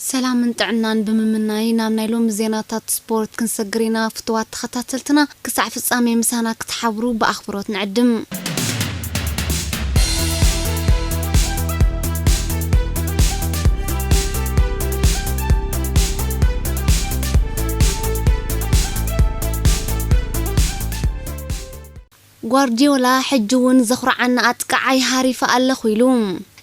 ሰላምን ጥዕናን ብምምናይ ናብ ናይ ሎሚ ዜናታት ስፖርት ክንሰግር ኢና። ፍቱዋት ተኸታተልትና ክሳዕ ፍጻሜ ምሳና ክትሓብሩ ብኣኽብሮት ንዕድም። ጓርዲዮላ ሕጂ እውን ዘኹርዓና ኣጥቃዓይ ሃሪፈ ኣለኹ ኢሉ።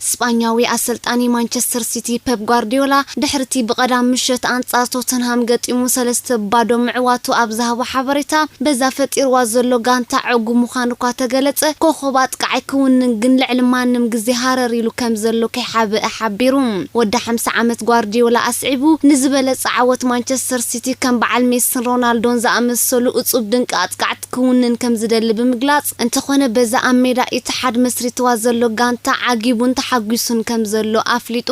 ስጳኛዊ ኣሰልጣኒ ማንቸስተር ሲቲ ፔፕ ጓርዲዮላ ድሕርቲ ብቐዳም ምሸት ኣንጻር ቶተንሃም ገጢሙ ሰለስተ ባዶ ምዕዋቱ ኣብ ዝሃቦ ሓበሬታ፣ በዛ ፈጢርዋ ዘሎ ጋንታ ዕጉ ምዃኑ እኳ ተገለጸ፣ ኮኸብ ኣጥቃዓይ ክውንን ግን ልዕሊ ማንም ግዜ ሃረር ኢሉ ከም ዘሎ ከይሓብአ ሓቢሩ። ወዲ ሓምሳ ዓመት ጓርዲዮላ ኣስዒቡ፣ ንዝበለጸ ዓወት ማንቸስተር ሲቲ ከም በዓል ሜስን ሮናልዶን ዝኣመሰሉ እጹብ ድንቂ ኣጥቃዕቲ ክውንን ከም ዝደሊ ብምግላጽ፣ እንተኾነ በዛ ኣብ ሜዳ ኢትሓድ መስሪትዋ ዘሎ ጋንታ ዓጊቡን ተሓጒሱን ከም ዘሎ ኣፍሊጡ።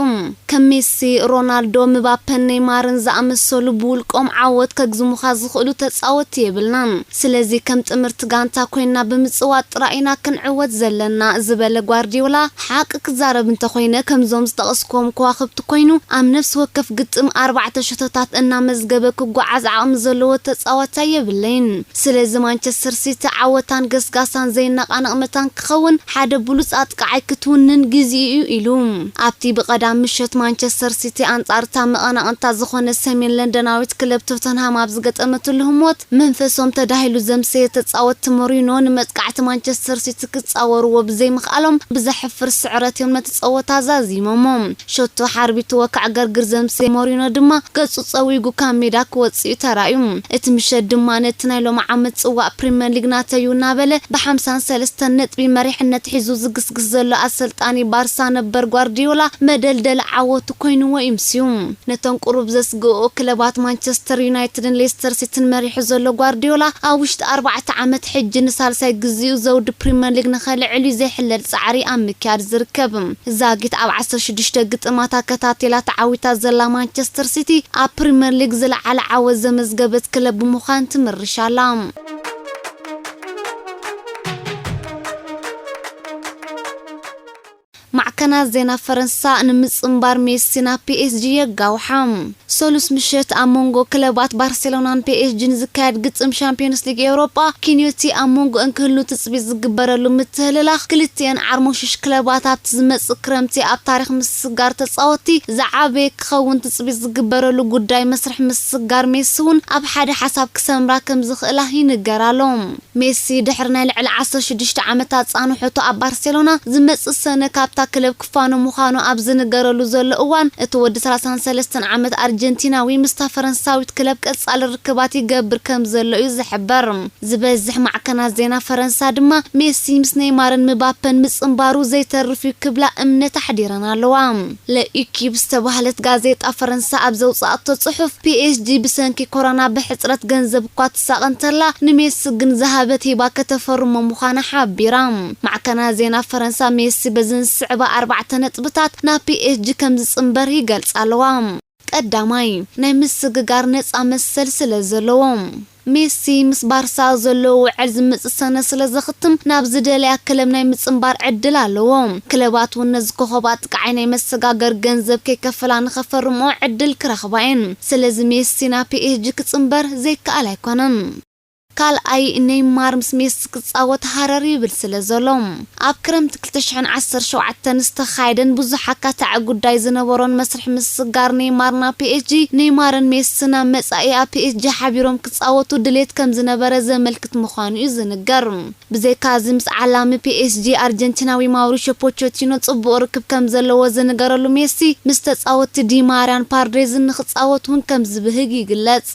ከም ሜሲ፣ ሮናልዶ፣ ምባፐን ኔይማርን ዝኣመሰሉ ብውልቆም ዓወት ከግዝሙኻ ዝኽእሉ ተጻወትቲ የብልናን። ስለዚ ከም ጥምርቲ ጋንታ ኮይና ብምጽዋት ጥራይ ኢና ክንዕወት ዘለና ዝበለ ጓርዲዮላ፣ ሓቂ ክዛረብ እንተኾይነ ከምዞም ዝጠቐስክዎም ከዋኽብቲ ኮይኑ ኣብ ነፍሲ ወከፍ ግጥም ኣርባዕተ ሸቶታት እናመዝገበ ክጓዓዝ ዓቕሚ ዘለዎ ተጻዋታይ የብለይን። ስለዚ ማንቸስተር ሲቲ ዓወታን ገስጋሳን ዘይነቓነቕ መታን ክኸውን ሓደ ብሉጽ ኣጥቃዓይ ክትውንን ግዜኡ እዩ ኢሉ። ኣብቲ ብቐዳም ምሸት ማንቸስተር ሲቲ ኣንጻር እታ መቐናቕንታ ዝኾነ ሰሜን ለንደናዊት ክለብ ቶተንሃም ኣብ ዝገጠመትሉ ህሞት መንፈሶም ተዳሂሉ ዘምሰየ ተጻወትቲ ሞሪኖ ንመጥቃዕቲ ማንቸስተር ሲቲ ክጻወርዎ ብዘይምኽኣሎም ብዘሕፍር ስዕረት እዮም ነቲ ጸወታ ዛዚሞሞ። ሸቶ ሓርቢቱ ወካዕ ገርግር ዘምሰየ ሞሪኖ ድማ ገጹ ጸዊጉ ካብ ሜዳ ክወጽእ እዩ ተራእዩ። እቲ ምሸት ድማ ነቲ ናይ ሎሚ ዓመት ጽዋእ ፕሪምየር ሊግ ናተዩ እናበለ ብሓምሳን ሰለስተን ነጥቢ መሪሕነት ሒዙ ዝግስግስ ዘሎ ኣሰልጣኒ ባርሳ ነበር ጓርዲዮላ መደልደል ዓወቱ ኮይንዎ እዩ ምስዩ። ነተን ቁሩብ ዘስግእኦ ክለባት ማንቸስተር ዩናይትድን ሌስተር ሲቲን መሪሑ ዘሎ ጓርዲዮላ ኣብ ውሽጢ ኣርባዕተ ዓመት ሕጂ ንሳልሳይ ግዜኡ ዘውዲ ፕሪምየር ሊግ ንኸልዕል እዩ ዘይሕለል ጻዕሪ ኣብ ምክያድ ዝርከብ። ዛጊት ኣብ ዓሰርተ ሽዱሽተ ግጥማት ኣከታቲላ ተዓዊታ ዘላ ማንቸስተር ሲቲ ኣብ ፕሪምየር ሊግ ዝለዓለ ዓወት ዘመዝገበት ክለብ ብምዃን ትምርሽ ኣላ። ማዕከናት ዜና ፈረንሳ ንምጽንባር ሜሲ ናብ ፒ ኤስ ጂ የጋውሓ። ሰሉስ ምሸት ኣብ መንጎ ክለባት ባርሴሎናን ፒ ኤስ ጂን ዝካየድ ግጥም ሻምፒዮንስ ሊግ ኤውሮጳ ኪንዮቲ ኣብ መንጎ እንክህሉ ትጽቢት ዝግበረሉ ምትህልላኽ ክልቲኤን ዓርሞሽሽ ክለባት ኣብቲ ዝመጽእ ክረምቲ ኣብ ታሪኽ ምስስጋር ተጻወትቲ ዝዓበየ ክኸውን ትጽቢት ዝግበረሉ ጉዳይ መስርሕ ምስስጋር ሜሲ እውን ኣብ ሓደ ሓሳብ ክሰምራ ከም ዝኽእላ ይንገር ኣሎ። ሜሲ ድሕሪ ናይ ልዕሊ ዓሰርተ ሽዱሽተ ዓመታት ጻንሖቱ ኣብ ባርሴሎና ዝመጽእ ሰነ ካብታ ክለብ ክፋኖ ምዃኑ ኣብ ዝንገረሉ ዘሎ እዋን፣ እቲ ወዲ ሰላሳን ሰለስተን ዓመት ኣርጀንቲናዊ ምስታ ፈረንሳዊት ክለብ ቀጻሊ ርክባት ይገብር ከም ዘሎ እዩ ዝሕበር። ዝበዝሕ ማዕከናት ዜና ፈረንሳ ድማ ሜሲ ምስ ኔይማርን ምባፐን ምጽንባሩ ዘይተርፍ እዩ ክብላ እምነት ኣሕዲረን ኣለዋ። ለኢኪፕ ዝተባህለት ጋዜጣ ፈረንሳ ኣብ ዘውጽኣቶ ጽሑፍ፣ ፒ ኤስ ጂ ብሰንኪ ኮሮና ብሕጽረት ገንዘብ እኳ ትሳቐ እንተላ፣ ንሜሲ ግን ዝሃበት ሂባ ከተፈርሞ ምዃና ሓቢራ። ማዕከናት ዜና ፈረንሳ ሜሲ በዘን ዝስዕባ ኣርባዕተ ነጥብታት ናብ ፒ ኤስ ጂ ከም ዝጽንበር ይገልጻ ኣለዋ። ቀዳማይ፣ ናይ ምስግጋር ነጻ መሰል ስለ ዘለዎ። ሜሲ ምስ ባርሳ ዘሎ ውዕል ዝመጽእ ሰነ ስለ ዘኽትም ናብ ዝደለያ ክለብ ናይ ምጽንባር ዕድል ኣለዎ። ክለባት እውን ነዚ ኮኸብ ኣጥቃዓይ ናይ መሰጋገር ገንዘብ ከይከፈላ ንኸፈርምኦ ዕድል ክረኽባ እየን። ስለዚ ሜሲ ናብ ፒ ኤስ ጂ ክጽንበር ዘይከኣል ኣይኮነን። ካልኣይ፣ ኔይማር ምስ ሜሲ ክጻወት ሃረር ይብል ስለ ዘሎ። ኣብ ክረምቲ ክልተ ሽሕን ዓሰርተ ሸውዓተን ዝተኻየደን ብዙሕ ኣካታዒ ጉዳይ ዝነበሮን መስርሕ ምስጋር ኔይማር ናብ ፒ ኤስ ጂ፣ ኔይማርን ሜሲ ናብ መጻኢ ኣብ ፒ ኤስ ጂ ሓቢሮም ክጻወቱ ድሌት ከም ዝነበረ ዘመልክት ምዃኑ እዩ ዝንገር። ብዘይካዚ፣ ምስ ዓላሚ ፒ ኤስ ጂ ኣርጀንቲናዊ ማውሪሾ ፖቸቲኖ ጽቡቕ ርክብ ከም ዘለዎ ዝንገረሉ ሜሲ፣ ምስ ተጻወትቲ ዲማርያን ፓርዴዝን ንኽጻወት እውን ከም ዝብህግ ይግለጽ።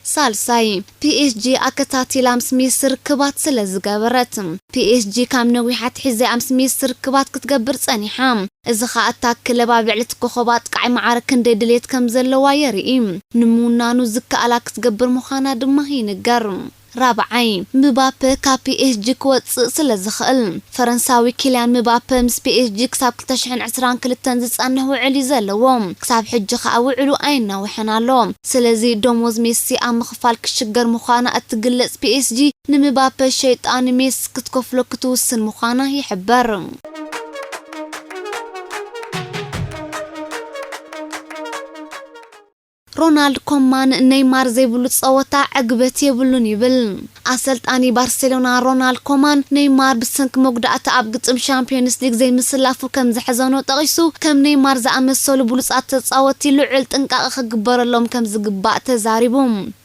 ሳልሳይ፣ ፒ ኤስ ጂ ኣከታቲላ ምስ ሜሲ ርክባት ስለ ዝገበረት። ፒ ኤስ ጂ ካብ ነዊሕ ኣትሒዛ ምስ ሜሲ ርክባት ክትገብር ጸኒሓ። እዚ ኸኣ እታ ክለብ ኣብ ልዕሊ እቲ ኮኸብ ኣጥቃዒ ማዕረ ክንደይ ድሌት ከም ዘለዋ የርኢ። ንምውናኑ ዝከኣላ ክትገብር ምዃና ድማ ይንገር። ራብዓይ፣ ምባፔ ካብ ፒ ኤስ ጂ ክወጽእ ስለ ዝኽእል። ፈረንሳዊ ኪልያን ምባፐ ምስ ፒ ኤስ ጂ ክሳብ ክልተ ሽሕን ዕስራን ክልተን ዝጸንሕ ውዕል እዩ ዘለዎ። ክሳብ ሕጂ ከኣ ውዕሉ ኣይናውሐን ኣሎ። ስለዚ ደሞዝ ሜሲ ኣብ ምኽፋል ክሽገር ምዃና እትግለጽ ፒ ኤስ ጂ፣ ንምባፐ ሸይጣ ንሜሲ ክትከፍሎ ክትውስን ምዃና ይሕበር። ሮናልድ ኮማን፣ ኔይማር ዘይብሉ ጸወታ ዕግበት የብሉን ይብል። ኣሰልጣኒ ባርሴሎና ሮናልድ ኮማን፣ ኔይማር ብሰንኪ መጉዳእቲ ኣብ ግጥም ሻምፒዮንስ ሊግ ዘይምስላፉ ከም ዘሕዘኖ ጠቒሱ፣ ከም ኔይማር ዝኣመሰሉ ብሉጻት ተጻወትቲ ልዑል ጥንቃቐ ክግበረሎም ከም ዝግባእ ተዛሪቡ።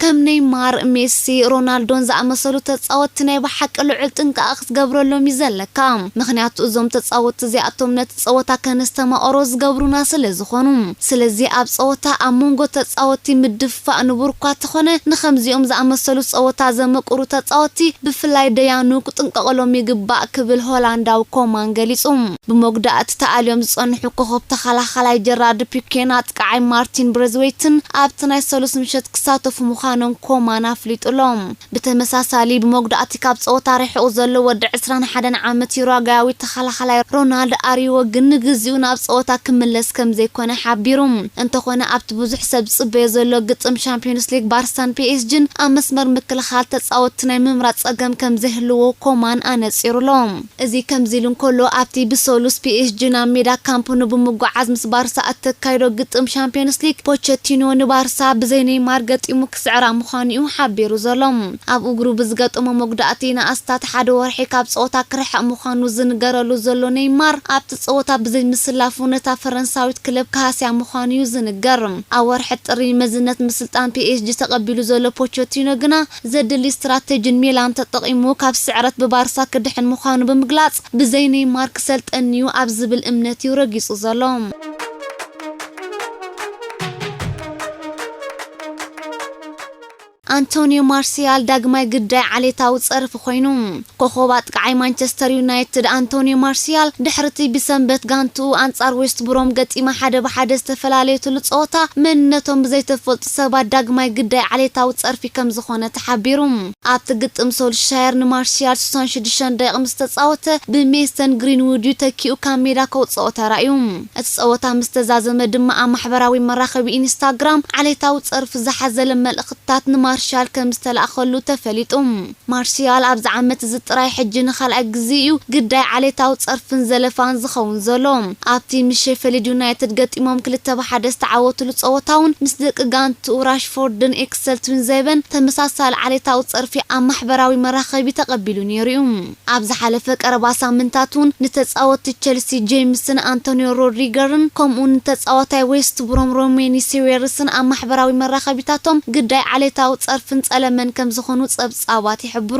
ከም ኔይማር፣ ሜሲ፣ ሮናልዶን ዝኣመሰሉ ተጻወትቲ ናይ ብሓቂ ልዑል ጥንቃቐ ክትገብረሎም እዩ ዘለካ። ምኽንያቱ እዞም ተጻወትቲ እዚኣቶም ነቲ ጸወታ ከነስተማቕሮ ዝገብሩና ስለ ዝኾኑ። ስለዚ ኣብ ጸወታ ኣብ መንጎ ተጻወትቲ ምድፍፋእ ንቡር እኳ ተኾነ፣ ንኸምዚኦም ዝኣመሰሉ ጸወታ ዘመቁሩ ተጻወትቲ ብፍላይ ደያኑ ክጥንቀቐሎም ይግባእ ክብል ሆላንዳዊ ኮማን ገሊጹ። ብመጉዳእቲ ተኣልዮም ዝጸንሑ ኮኸብ ተኸላኻላይ ጀራርድ ፒኬን ኣጥቃዓይ ማርቲን ብሬዝዌይትን ኣብቲ ናይ ሰሉስ ምሸት ክሳተፉ ምዃኖም ኮማን ኣፍሊጡ ኣሎ። ብተመሳሳሊ ብመጉዳእቲ ካብ ጸወታ ርሒቑ ዘሎ ወዲ ዕስራን ሓደን ዓመት ዩራጓያዊ ተኸላኻላይ ሮናልድ ኣሪዎ ግን ንግዚኡ ናብ ጸወታ ክምለስ ከም ዘይኮነ ሓቢሩ። እንተኾነ ኣብቲ ብዙሕ ሰብ ዝጽበዮ ዘሎ ግጥም ሻምፒዮንስ ሊግ ባርሳን ፒኤስጂን ኣብ መስመር ምክልኻል ተጻወትቲ ናይ ምምራጽ ጸገም ከም ዘይህልዎ ኮማን ኣነጺሩ ኣሎ። እዚ ከምዚ ኢሉ እንከሎ ኣብቲ ብሰሉስ ፒኤስጂ ናብ ሜዳ ካምፕ ኑ ብምጉዓዝ ምስ ባርሳ እተካይዶ ግጥም ሻምፒዮንስ ሊግ ፖቸቲኖ ንባርሳ ብዘይ ኔይማር ገጢሙ ክስዕራ ምዃኑ እዩ ሓቢሩ ዘሎ። ኣብ እግሩ ብዝገጠሞ መጉዳእቲ ንኣስታት ሓደ ወርሒ ካብ ጸወታ ክርሕቕ ምዃኑ ዝንገረሉ ዘሎ ኔይማር ኣብቲ ጸወታ ብዘይ ምስላፉ ነታ ፈረንሳዊት ክለብ ክሃስያ ምዃኑ እዩ ዝንገር። ኣብ ወርሒ ጥሪ መዝነት ምስልጣን ፒኤስጂ ተቐቢሉ ዘሎ ፖቸቲኖ ግና ዘድሊ ስትራቴጂን ሜላን ተጠቒሙ ካብ ስዕረት ብባርሳ ክድሕን ምዃኑ ብምግላጽ ብዘይ ኔይማር ክሰልጠኒ እዩ ኣብ ዝብል እምነት እዩ ረጊጹ ዘሎ። ኣንቶኒዮ ማርሲያል ዳግማይ ግዳይ ዓሌታዊ ጸርፊ ኮይኑ። ኮኸብ ኣጥቃዓይ ማንቸስተር ዩናይትድ ኣንቶኒዮ ማርሲያል ድሕርቲ ብሰንበት ጋንትኡ ኣንጻር ዌስት ብሮም ገጢማ ሓደ ብሓደ ዝተፈላለየትሉ ጸወታ መንነቶም ብዘይተፈልጡ ሰባት ዳግማይ ግዳይ ዓሌታዊ ጸርፊ ከም ዝኾነ ተሓቢሩ። ኣብቲ ግጥም ሶልሻየር ንማርሲያል ሽዱሽተ ደቂቕ ምስ ተጻወተ ብሜሰን ግሪንውድ እዩ ተኪኡ ካብ ሜዳ ከውጽኦ ተራእዩ። እቲ ጸወታ ምስ ተዛዘመ ድማ ኣብ ማሕበራዊ መራኸቢ ኢንስታግራም ዓሌታዊ ጸርፊ ዝሓዘለ መልእኽትታት ንማርሻል ከም ዝተላእኸሉ ተፈሊጡ። ማርሲያል ኣብዚ ዓመት እዚ ጥራይ ሕጂ ንኻልኣይ ግዜ እዩ ግዳይ ዓሌታዊ ጸርፍን ዘለፋን ዝኸውን ዘሎ። ኣብቲ ምስ ሼፊልድ ዩናይትድ ገጢሞም ክልተ ብሓደ ዝተዓወትሉ ጸወታ እውን ምስ ደቂ ጋንትኡ ራሽፎርድን ኤክሰል ትዊንዘበን ተመሳሳሊ ዓሌታዊ ጸርፊ ኣብ ማሕበራዊ መራኸቢ ተቐቢሉ ነይሩ እዩ። ኣብ ዝሓለፈ ቀረባ ሳምንታት እውን ንተጻወትቲ ቸልሲ ጄምስን ኣንቶኒዮ ሮድሪገርን ከምኡ ንተጻዋታይ ዌስት ብሮም ሮሜኒ ሴዌርስን ኣብ ማሕበራዊ መራኸቢታቶም ግዳይ ዓሌታዊ ጸርፍን ጸለመን ከም ዝኾኑ ጸብጻባት ይሕብሩ።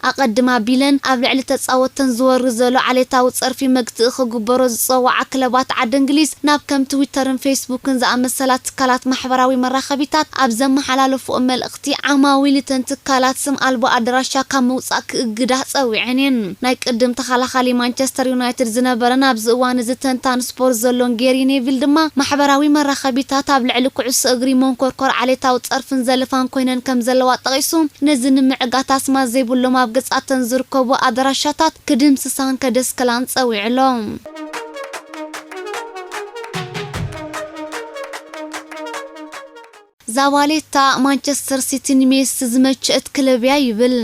ኣቐድም ኣቢለን ኣብ ልዕሊ ተጻወተን ዝወርድ ዘሎ ዓሌታዊ ጸርፊ መግትኢ ክግበሮ ዝጸውዓ ክለባት ዓዲ እንግሊዝ ናብ ከም ትዊተርን ፌስቡክን ዝኣመሰላ ትካላት ማሕበራዊ መራኸቢታት ኣብ ዘመሓላለፍኦ መልእኽቲ ዓማዊል እተን ትካላት ስም ኣልቦ ኣድራሻ ካብ ምውጻእ ክእግዳ ጸዊዐን እየን። ናይ ቅድም ተኸላኻሊ ማንቸስተር ዩናይትድ ዝነበረን ኣብዚ እዋን እዚ ተንታን ስፖርት ዘሎን ጌሪ ኔቪል ድማ ማሕበራዊ መራኸቢታት ኣብ ልዕሊ ኩዕሶ እግሪ መንኮርኮር ዓሌታዊ ጸርፍን ዘለፋን ኮይነን ከም ዘለዋ ጠቒሱ፣ ነዚ ንምዕጋት ኣስማት ዘይብሎም ኣብ ገጻተን ዝርከቡ ኣድራሻታት ክድምስሳን ከደስክላን ጸዊዑ ኣሎ። ዛባሌታ፣ ማንቸስተር ሲቲ ንሜሲ ዝመቸአት ክለብ እያ ይብል።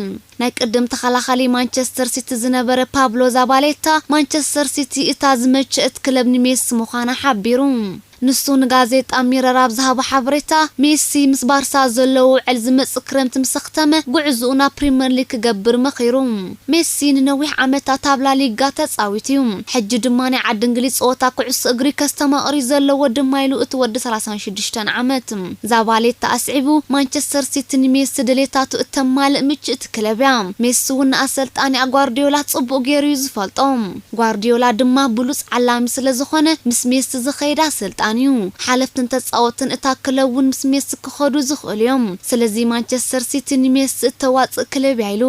ናይ ቅድም ተኸላኻሊ ማንቸስተር ሲቲ ዝነበረ ፓብሎ ዛባሌታ፣ ማንቸስተር ሲቲ እታ ዝመቸአት ክለብ ንሜሲ ምዃና ሓቢሩ። ንሱ ንጋዜጣ ሚረር ኣብ ዝሃቦ ሓበሬታ፣ ሜሲ ምስ ባርሳ ዘለዎ ውዕል ዝመጽእ ክረምቲ ምስ ኣኽተመ፣ ጉዕዞኡ ናብ ፕሪምየር ሊግ ክገብር መኺሩ። ሜሲ ንነዊሕ ዓመታት ኣብ ላሊጋ ተጻዊቱ እዩ። ሕጂ ድማ ናይ ዓዲ እንግሊዝ ጸወታ ኩዕሶ እግሪ ከስተማቕር እዩ ዘለዎ ድማ ኢሉ እቲ ወዲ ሰላሳን ሽዱሽተን ዓመት። ዛባሌታ ኣስዒቡ፣ ማንቸስተር ሲቲ ንሜሲ ድሌታቱ እተማልእ ምችእቲ ክለብ እያ። ሜሲ እውን ንኣሰልጣኒኣ ጓርዲዮላ ጽቡቕ ገይሩ እዩ ዝፈልጦ። ጓርዲዮላ ድማ ብሉጽ ዓላሚ ስለ ዝኾነ ምስ ሜሲ ዝኸይድ ኣሰልጣኒ እዩ። ሓለፍትን ተጻወትን እታ ክለብ እውን ምስ ሜሲ ክኸዱ ዝኽእሉ እዮም። ስለዚ ማንቸስተር ሲቲ ንሜሲ እተዋጽእ ክለብ እያ ኢሉ።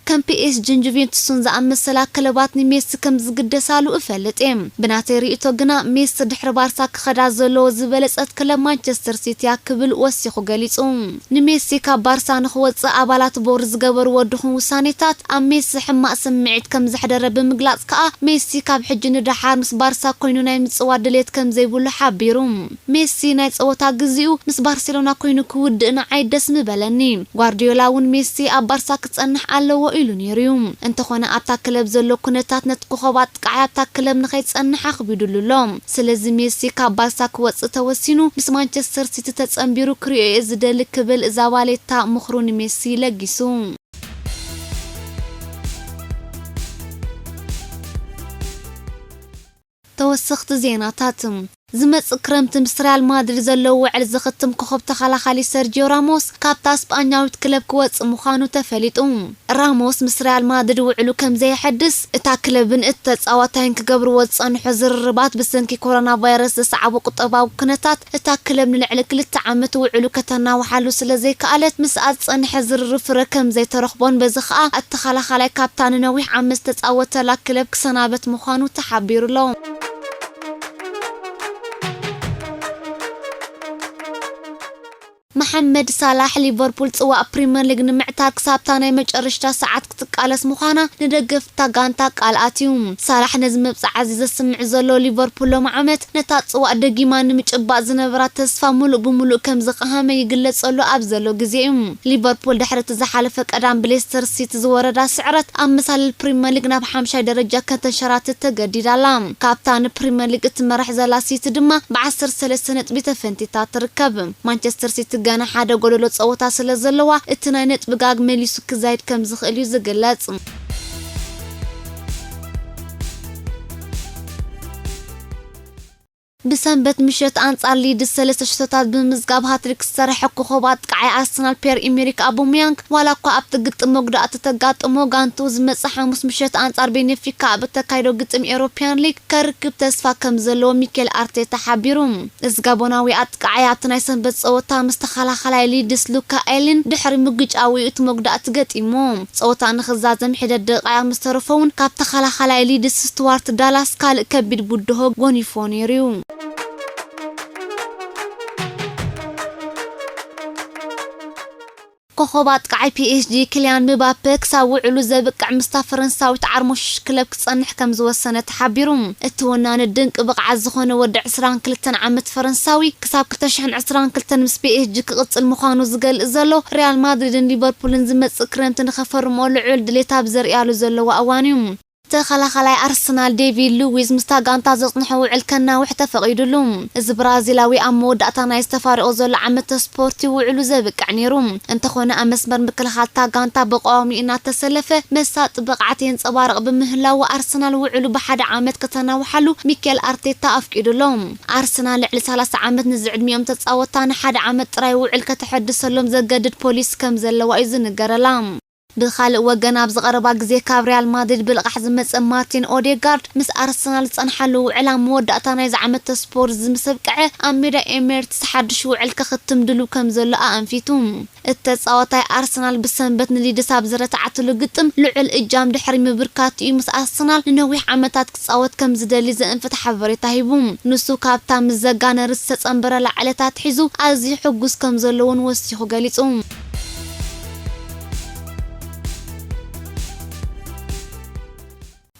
ከም ፒኤስጂን ጁቬንቱስን ዝኣመሰላ ክለባት ንሜሲ ከም ዝግደሳሉ እፈልጥ እየ። ብናተይ ርእይቶ ግና ሜሲ ድሕሪ ባርሳ ክኸዳ ዘለዎ ዝበለጸት ክለብ ማንቸስተር ሲቲ እያ ክብል ወሲኹ ገሊጹ። ንሜሲ ካብ ባርሳ ንኽወጽእ ኣባላት ቦርድ ዝገበርዎ ድኹም ውሳኔታት ኣብ ሜሲ ሕማቕ ስምዒት ከም ዘሕደረ ብምግላጽ ከኣ፣ ሜሲ ካብ ሕጂ ንደሓር ምስ ባርሳ ኮይኑ ናይ ምጽዋት ድሌት ከም ዘይብሉ ሓቢሩ። ሜሲ ናይ ጸወታ ግዜኡ ምስ ባርሴሎና ኮይኑ ክውድእ ንዓይ ደስ ምበለኒ። ጓርዲዮላ እውን ሜሲ ኣብ ባርሳ ክጸንሕ ኣለዎ ኢሉ ነይሩ እዩ። እንተኾነ ኣብታ ክለብ ዘሎ ኩነታት ነቲ ኮኸብ ኣጥቃዓይ ኣብታ ክለብ ንኸይጸንሕ ኣኽቢዱሉ ኣሎ። ስለዚ ሜሲ ካብ ባርሳ ክወጽእ ተወሲኑ፣ ምስ ማንቸስተር ሲቲ ተጸንቢሩ ክርእዮ እየ ዝደሊ ክብል ዛባሌታ ምኽሩ ንሜሲ ለጊሱ። ተወሰኽቲ ዜናታት። ዝመጽእ ክረምቲ ምስ ሪያል ማድሪድ ዘለዎ ውዕል ዝኽትም ኮኸብ ተኸላኻሊ ሰርጂዮ ራሞስ ካብታ ስጳኛዊት ክለብ ክወጽእ ምዃኑ ተፈሊጡ። ራሞስ ምስ ሪያል ማድሪድ ውዕሉ ከም ዘየሐድስ፣ እታ ክለብን እቲ ተጻዋታይን ክገብርዎ ዝጸንሑ ዝርርባት ብሰንኪ ኮሮና ቫይረስ ዘስዓቦ ቁጠባዊ ኩነታት እታ ክለብ ንልዕሊ ክልተ ዓመት ውዕሉ ከተናውሓሉ ስለ ዘይከኣለት፣ ምስኣ ዝጸንሐ ዝርርብ ፍረ ከም ዘይተረኽቦን በዚ ከኣ እቲ ተኸላኻላይ ካብታ ንነዊሕ ዓመት ዝተጻወተላ ክለብ ክሰናበት ምዃኑ ተሓቢሩ ኣሎ። መሓመድ ሳላሕ፣ ሊቨርፑል ጽዋእ ፕሪምየር ሊግ ንምዕታር ክሳብታ ናይ መጨረሽታ ሰዓት ክትቃለስ ምዃና ንደገፍታ ጋንታ ቃል ኣትዩ። ሳላሕ ነዚ መብጽዓ እዚ ዘስምዕ ዘሎ፣ ሊቨርፑል ሎሚ ዓመት ነታ ጽዋእ ደጊማ ንምጭባጥ ዝነበራ ተስፋ ምሉእ ብምሉእ ከም ዝቐሃመ ይግለጸሉ ኣብ ዘሎ ግዜ እዩ። ሊቨርፑል ድሕሪ እቲ ዝሓለፈ ቀዳም ብሌስተር ሲቲ ዝወረዳ ስዕረት ኣብ መሳልል ፕሪምየር ሊግ ናብ ሓምሻይ ደረጃ ከተንሸራትት ተገዲዳ ኣላ። ካብታ ንፕሪምየር ሊግ እትመርሕ ዘላ ሲቲ ድማ ብዓሰርተ ሰለስተ ነጥቢ ተፈንቲታ ትርከብ። ማንቸስተር ሲቲ ገና ሓደ ጎደሎ ጸወታ ስለ ዘለዋ፣ እቲ ናይ ነጥቢ ጋግ መሊሱ ክዛይድ ከም ዝኽእል እዩ ዝግለጽ። ብሰንበት ምሸት ኣንጻር ሊድስ ሰለስተ ሽቶታት ብምምዝጋብ ሃትሪክ ዝሰርሐ ኮኾብ ኣጥቃዓይ ኣርሰናል ፒየር ኢሜሪክ ኣቦሚያንግ፣ ዋላ እኳ ኣብቲ ግጥም መጉዳእቲ ተጋጥሞ፣ ጋንትኡ ዝመጽእ ሓሙስ ምሸት ኣንጻር ቤኔፊካ ኣብ እተካይዶ ግጥም ኤውሮፕያን ሊግ ከርክብ ተስፋ ከም ዘለዎ ሚኬል ኣርቴታ ሓቢሩ። እዚ ጋቦናዊ ኣጥቃዓይ ኣብቲ ናይ ሰንበት ጸወታ ምስ ተኸላኻላይ ሊድስ ሉካ ኤሊን ድሕሪ ምግጫዊ እቲ መጉዳእቲ ገጢሞ። ጸወታ ንኽዛዘም ሒደት ደቂቓ ምስ ተረፎ እውን ካብ ተኸላኻላይ ሊድስ ስቱዋርት ዳላስ ካልእ ከቢድ ብድሆ ጎኒፎ ነይሩ እዩ። ኮኾብ ኣጥቃዓይ ፒኤስጂ ኪልያን ምባፔ ክሳብ ውዕሉ ዘብቅዕ ምስታ ፈረንሳዊት ዓርሞሽሽ ክለብ ክጸንሕ ከም ዝወሰነ ተሓቢሩ። እቲ ወናኒ ድንቂ ብቕዓት ዝኾነ ወዲ ዕስራን ክልተን ዓመት ፈረንሳዊ ክሳብ ክልተ ሽሕን ዕስራን ክልተን ምስ ፒኤስጂ ክቕጽል ምዃኑ ዝገልጽ ዘሎ፣ ሪያል ማድሪድን ሊቨርፑልን ዝመጽእ ክረምቲ ንኸፈርምኦ ልዑል ድሌት ኣብ ዘርእያሉ ዘለዋ እዋን እዩ። ተኸላኻላይ ኣርሰናል ዴቪድ ሉዊዝ ምስታ ጋንታ ዘጽንሖ ውዕል ከናውሕ ተፈቒዱሉ። እዚ ብራዚላዊ ኣብ መወዳእታ ናይ ዝተፋረቖ ዘሎ ዓመተ ስፖርቲ ውዕሉ ዘብቅዕ ነይሩ። እንተኾነ ኣብ መስመር ምክልኻል እታ ጋንታ ብቐዋሚ እናተሰለፈ መሳጢ ብቕዓት የንጸባርቕ ብምህላዉ ኣርሰናል ውዕሉ ብሓደ ዓመት ከተናውሓሉ ሚኬል ኣርቴታ ኣፍቂዱሎ። ኣርሰናል ልዕሊ ሰላሳ ዓመት ንዝዕድሚኦም ተጻወትታ ንሓደ ዓመት ጥራይ ውዕል ከተሐድሰሎም ዘገድድ ፖሊሲ ከም ዘለዋ እዩ ዝንገረላ። ብኻልእ ወገን፣ ኣብዚ ቀረባ ግዜ ካብ ሪያል ማድሪድ ብልቓሕ ዝመጸ ማርቲን ኦዴጋርድ፣ ምስ ኣርሰናል ዝጸንሓሉ ውዕል ኣብ መወዳእታ ናይዚ ዓመተ ስፖርት ምስ ኣብቅዐ፣ ኣብ ሜዳ ኤሜሬትስ ሓድሽ ውዕል ከኽትም ድሉው ከም ዘሎ ኣኣንፊቱ። እቲ ተጻዋታይ፣ ኣርሰናል ብሰንበት ንሊድስ ኣብ ዝረትዓትሉ ግጥም ልዑል እጃም ድሕሪ ምብርካቱ'ዩ ምስ ኣርሰናል ንነዊሕ ዓመታት ክጻወት ከም ዝደሊ ዘእንፍት ሓበሬታ ሂቡ። ንሱ፣ ካብታ ምስ ዘጋነርስ ዝተጸንበረላ ዕለት ኣትሒዙ ኣዝዩ ሕጉስ ከም ዘሎ እውን ወሲኹ ገሊጹ።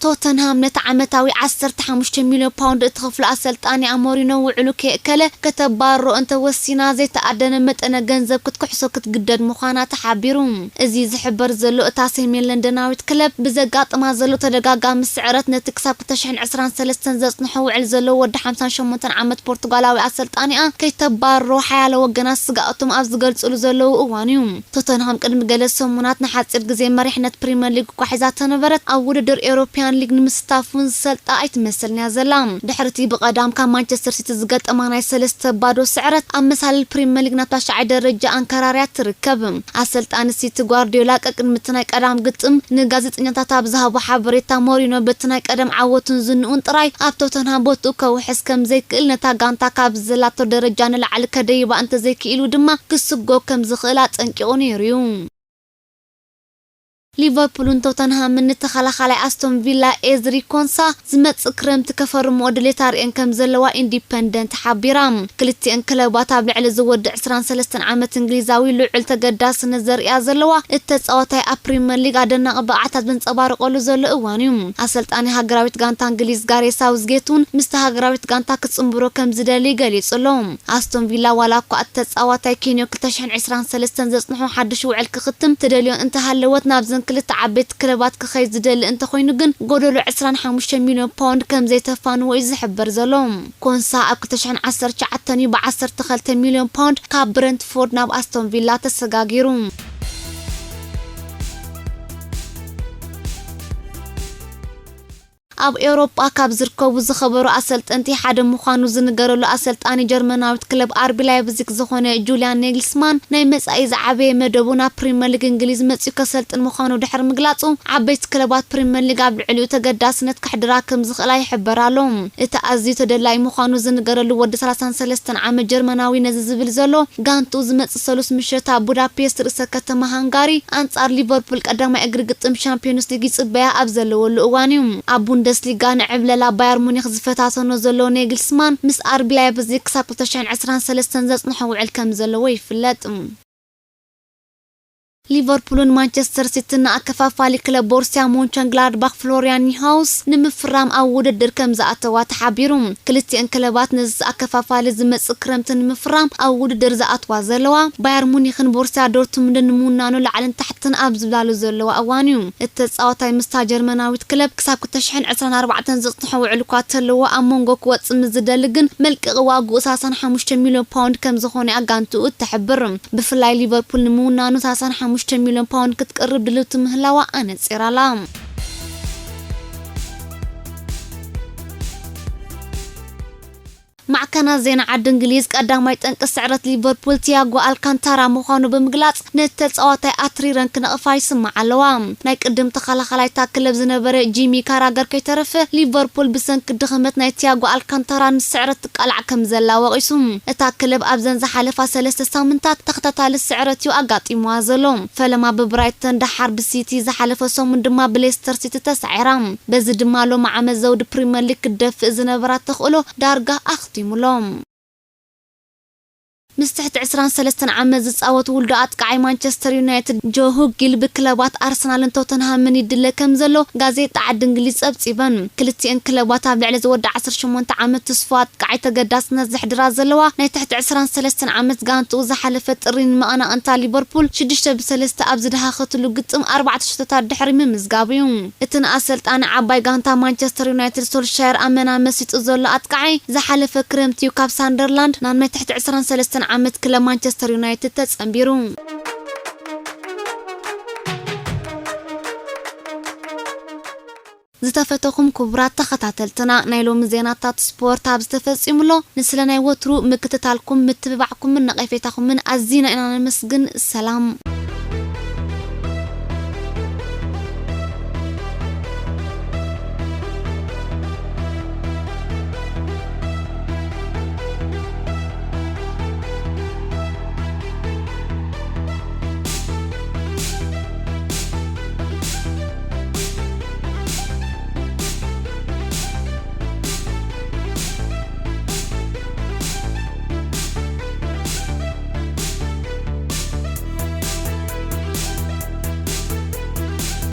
ቶተንሃም ነቲ ዓመታዊ ዓሰርተ ሓሙሽተ ሚልዮን ፓውንድ እትኸፍሎ ኣሰልጣኒኣ ሞሪኖ፣ ውዕሉ ከየእከለ ከተባርሮ እንተወሲና፣ ዘይተኣደነ መጠነ ገንዘብ ክትክሕሶ ክትግደድ ምዃና ተሓቢሩ። እዚ ዝሕበር ዘሎ፣ እታ ሰሜን ለንደናዊት ክለብ ብዘጋጥማ ዘሎ ተደጋጋሚ ስዕረት፣ ነቲ ክሳብ ክልተ ሽሕን ዕስራን ሰለስተን ዘጽንሖ ውዕል ዘለዎ ወዲ ሓምሳን ሸሞንተን ዓመት ፖርቱጋላዊ ኣሰልጣኒኣ ከይተባርሮ ሓያሎ ወገናት ስግኣቶም ኣብ ዝገልጽሉ ዘለዉ እዋን እዩ። ቶተንሃም ቅድሚ ገለ ሰሙናት ንሓጺር ግዜ መሪሕነት ፕሪምየር ሊግ እኳ ሒዛቶ ነበረት፣ ኣብ ውድድር ኤውሮፕያን ሊግ ንምስታፍ እውን ዝሰልጣ ኣይትመስልን እያ ዘላ። ድሕሪ እቲ ብቐዳም ካብ ማንቸስተር ሲቲ ዝገጠማ ናይ ሰለስተ ባዶ ስዕረት፣ ኣብ መሳልል ፕሪምየር ሊግ ናብ ታሽዓይ ደረጃ ኣንከራርያ ትርከብ። ኣሰልጣኒ ሲቲ ጓርዲዮላ፣ ቀቅድሚ እቲ ናይ ቀዳም ግጥም ንጋዜጠኛታት ኣብ ዝሃቦ ሓበሬታ፣ ሞሪኖ በቲ ናይ ቀደም ዓወቱን ዝንኡን ጥራይ ኣብ ቶተንሃም ቦትኡ ከውሕስ ከም ዘይክእል፣ ነታ ጋንታ ካብ ዘላቶ ደረጃ ንላዕሊ ከደይባ እንተዘይክኢሉ ድማ ክስጎግ ከም ዝኽእል ኣጠንቂቑ ነይሩ እዩ። ሊቨርፑልን ቶተንሃምን ንተኸላኻላይ ኣስቶን ቪላ ኤዝሪ ኮንሳ ዝመጽእ ክረምቲ ከፈርምኦ ድሌት ኣርእየን ከም ዘለዋ ኢንዲፐንደንት ሓቢራ። ክልቲኤን ክለባት ኣብ ልዕሊ ዝወዲ ዕስራን ሰለስተን ዓመት እንግሊዛዊ ልዑል ተገዳስነት ዘርእያ ዘለዋ እቲ ተጻዋታይ ኣብ ፕሪምየር ሊግ ኣደናቒ ብቕዓታት ዘንጸባርቐሉ ዘሎ እዋን እዩ። ኣሰልጣኒ ሃገራዊት ጋንታ እንግሊዝ ጋሬ ሳውዝጌት እውን ምስቲ ሃገራዊት ጋንታ ክጽንብሮ ከም ዝደሊ ገሊጹ ኣሎ። ኣስቶን ቪላ ዋላ እኳ እቲ ተጻዋታይ ኬንዮ ክልተ ሽሕን ዕስራን ሰለስተን ዘጽንሖ ሓድሽ ውዕል ክኽትም ትደልዮ እንተሃለወት ናብዘን ክልተ ዓበይቲ ክለባት ክኸይድ ዝደሊ እንተኾይኑ ግን ጎደሎ ዕስራን ሓሙሽተ ሚልዮን ፓውንድ ከም ዘይተፋንዎ እዩ ዝሕበር ዘሎ። ኮንሳ ኣብ ክልተ ሽሕን ዓሰርተ ትሽዓተን እዩ ብ ዓሰርተ ክልተ ሚልዮን ፓውንድ ካብ ብረንትፎርድ ናብ ኣስቶን ቪላ ተሰጋጊሩ። ኣብ ኤውሮጳ ካብ ዝርከቡ ዝኸበሩ ኣሰልጠንቲ ሓደ ምዃኑ ዝንገረሉ ኣሰልጣኒ ጀርመናዊት ክለብ ኣርቢ ላይፕዚግ ዝኾነ ጁልያን ኔግልስማን ናይ መጻኢ ዝዓበየ መደቡ ናብ ፕሪምየር ሊግ እንግሊዝ መጺኡ ከሰልጥን ምዃኑ ድሕሪ ምግላጹ ዓበይቲ ክለባት ፕሪምየር ሊግ ኣብ ልዕሊኡ ተገዳስነት ከሕድራ ከም ዝኽእላ ይሕበር ኣሎ። እቲ ኣዝዩ ተደላይ ምዃኑ ዝንገረሉ ወዲ ሰላሳን ሰለስተን ዓመት ጀርመናዊ ነዚ ዝብል ዘሎ ጋንቱ ዝመጽእ ሰሉስ ምሸት ኣብ ቡዳፔስት ርእሰ ከተማ ሃንጋሪ ኣንጻር ሊቨርፑል ቀዳማይ እግሪ ግጥም ሻምፒዮንስ ሊግ ይጽበያ ኣብ ዘለወሉ እዋን እዩ። ኣብ ቡንደስሊጋ ንዕብለላ ባየር ሙኒክ ዝፈታተኖ ዘሎ ኔግልስማን ምስ ኣርቢ ላይፕዚግ ክሳብ ክልተ ሽሕን ዕስራን ሰለስተን ዘጽንሖ ውዕል ከም ዘለዎ ይፍለጥ። ሊቨርፑልን ማንቸስተር ሲቲን ንኣከፋፋሊ ክለብ ቦርሲያ ሞንቸንግላድባኽ ፍሎሪያን ኒውሃውስ ንምፍራም ኣብ ውድድር ከም ዝኣተዋ ተሓቢሩ። ክልቲኤን ክለባት ነዚ ኣከፋፋሊ ዝመጽእ ክረምቲ ንምፍራም ኣብ ውድድር ዝኣትዋ ዘለዋ ባየር ሙኒክን ቦርሲያ ዶርትሙንድን ንምውናኑ ላዕልን ታሕትን ኣብ ዝብላሉ ዘለዋ እዋን እዩ። እቲ ተጻዋታይ ምስታ ጀርመናዊት ክለብ ክሳብ ክልተ ሽሕን ዕስራን ኣርባዕተን ዘጽንሖ ውዕል እኳ ተለዎ ኣብ መንጎ ክወጽእ ምስ ዝደሊ ግን መልቀቂ ዋግኡ ሰላሳን ሓሙሽተ ሚልዮን ፓውንድ ከም ዝኾነ ኣጋንትኡ እትሕብር። ብፍላይ ሊቨርፑል ንምውናኑ ሰላሳን ሓሙሽተ ሚልዮን ፓውንድ ክትቀርብ ድልውቲ ምህላዋ ኣነጺራላ። ማዕከናት ዜና ዓዲ እንግሊዝ ቀዳማይ ጠንቂ ስዕረት ሊቨርፑል ቲያጎ ኣልካንታራ ምዃኑ ብምግላጽ ነቲ ተጻዋታይ ኣትሪረን ክነቕፋ ይስማዓ ኣለዋ። ናይ ቅድም ተኸላኸላይ እታ ክለብ ዝነበረ ጂሚ ካራገር ከይተረፈ ሊቨርፑል ብሰንኪ ድኽመት ናይ ቲያጎ ኣልካንታራ ንስዕረት ትቃላዕ ከም ዘላ ወቒሱ። እታ ክለብ ኣብዘን ዝሓለፋ ሰለስተ ሳምንታት ተኸታታሊ ስዕረት እዩ ኣጋጢምዋ ዘሎ። ፈለማ ብብራይተን ደሓር ብሲቲ ዝሓለፈ ሰሙን ድማ ብሌስተር ሲቲ ተሳዒራ። በዚ ድማ ሎሚ ዓመት ዘውዲ ፕሪምየር ሊግ ክትደፍእ ዝነበራ ተኽእሎ ዳርጋ ኣኽቲሙሎም። ምስ ትሕቲ ዕስራን ሰለስተን ዓመት ዝጻወት ውልዶ ኣጥቃዓይ ማንቸስተር ዩናይትድ ጆ ሁጊል ብክለባት ኣርሰናልን ቶተንሃምን ይድለ ከም ዘሎ ጋዜጣ ዓዲ እንግሊዝ ጸብጺበን። ክልቲኤን ክለባት ኣብ ልዕሊ ዝወዲ ዓሰርተ ሸሞንተ ዓመት ትስፎ ኣጥቃዓይ ተገዳስነት ዘሕድራ ዘለዋ ናይ ትሕቲ ዕስራን ሰለስተን ዓመት ጋንትኡ ዝሓለፈ ጥሪ ንመቐናቕንታ ሊቨርፑል ሽዱሽተ ብሰለስተ ኣብ ዝደሃኸትሉ ግጥም ኣርባዕተ ሽቶታት ድሕሪ ምምዝጋቡ እዩ። እቲ ንኣሰልጣኒ ዓባይ ጋንታ ማንቸስተር ዩናይትድ ሶልሻየር ኣመና መሲጡ ዘሎ ኣጥቃዓይ ዝሓለፈ ክረምቲ እዩ ካብ ሳንደርላንድ ናብ ናይ ትሕቲ ዕስራን ሰለስተን ዓመት ክለብ ማንቸስተር ዩናይትድ ተጸንቢሩ። ዝተፈተኹም ክቡራት ተኸታተልትና ናይ ሎሚ ዜናታት ስፖርት ኣብ ዝተፈጺሙሎ ንስለ ናይ ወትሩ ምክትታልኩም ምትብባዕኩምን ነቐፌታኹምን ኣዚና ኢና ነመስግን። ሰላም።